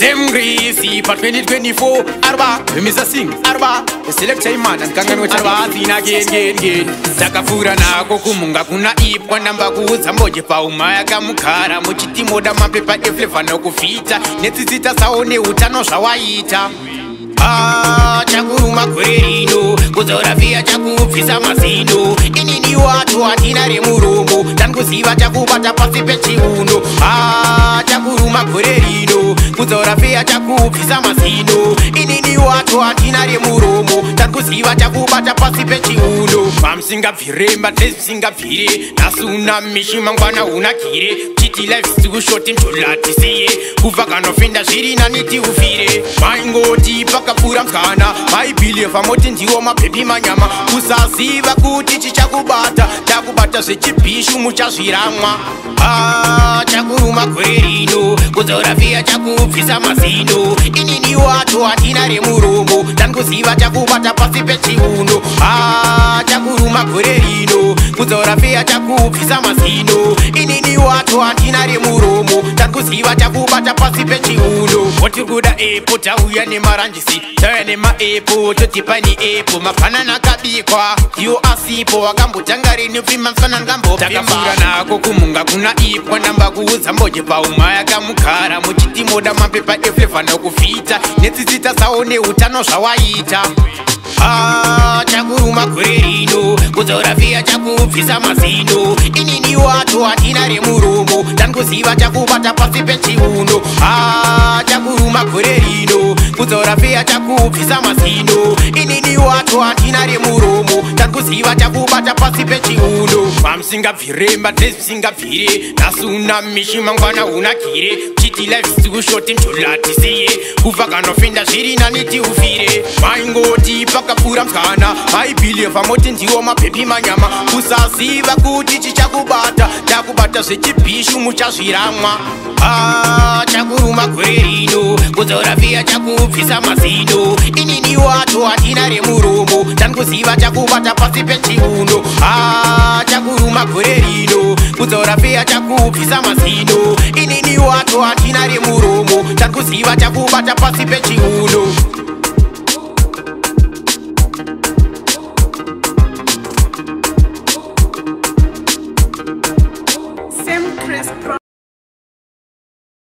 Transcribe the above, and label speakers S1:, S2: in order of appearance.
S1: Same greasy pa 2024 arba Mr. Singh arba Select man and kanganwe arba Zina gain gain gain. Takafura nako kumunga kuna ipwa namba kuudza mboje pauma yakamukara muchitimoda mapepa efleva nokufita netsitsita saone utano zvawaita. Ah, chakuruma gore rino kuzora fiya chakubvisa mazino. Inini wacho hatina remuromo tankuziva chakubata pasi pechiuno. Ah, chakuruma gore rino kuzora fiya chakubvisa mazino. Inini wacho hatina remuromo tankuziva chakubata pasi pechiuno. Pamusingabvire mbadesingabvire nhasi una mishi mangwana unakire chiti life sikushoti mjolatisiye kufa kanofenda zviri nani tiufire maingoti pakapfuura mukana maibhilivha moti ndiwo mabhebhi manyama kusaziva kuti chichakubata chakubata zvechibhishu muchazviramwa. Ah, chakuruma gore rino kuzora fiya chakubvisa mazino. Inini wacho hatina remuromo tankuziva chakubata pasi pechiuno. Ah, chakuruma gore rino kuzora fiya chakubvisa mazino. Inini wacho hatina remuromo tankuziva chakubata pasi pechiuno. Otiri kuda epo tauya nemaranjisi tauya nemaepo totipa neepo mafanana akabikwa ndiwo asipo akambotanga rini pfimba mufanana ngambopfimba. Takafura nako kumunga kuna ipwa namba kuudza mboje pauma yakamukara muchitimoda mapepa efleva nokufita netsitsita saone utano zvawaita. Ah, chakuruma gore rino kuzora fiya chakubvisa mazino. Inini wacho hatina remuromo tankuziva chakubata pasi pechiuno. Ah, chakuruma gore rino kuzora fiya chakubvisa mazino. Inini wacho hatina remuromo tankuziva chakubata pasi pechiuno. Pamusingabvire mbadesingabvire nhasi una mishi mangwana unakire chiti life sikushoti mjolatisiye kufa kanofenda zviri nani tiufire maingoti pakapfuura mukana maibhilivha moti ndiwo mabhebhi manyama kusaziva kuti chichakubata chakubata zvechibhishu muchazviramwa. Ah, chakuruma gore rino kuzora fiya chakubvisa mazino. Inini wacho hatina remuromo tankuziva chakubata pasi pechiuno. Ah, chakuruma gore rino kuzora fiya chakubvisa mazino. Inini wacho hatina remuromo tankuziva chakubata pasi pechiuno.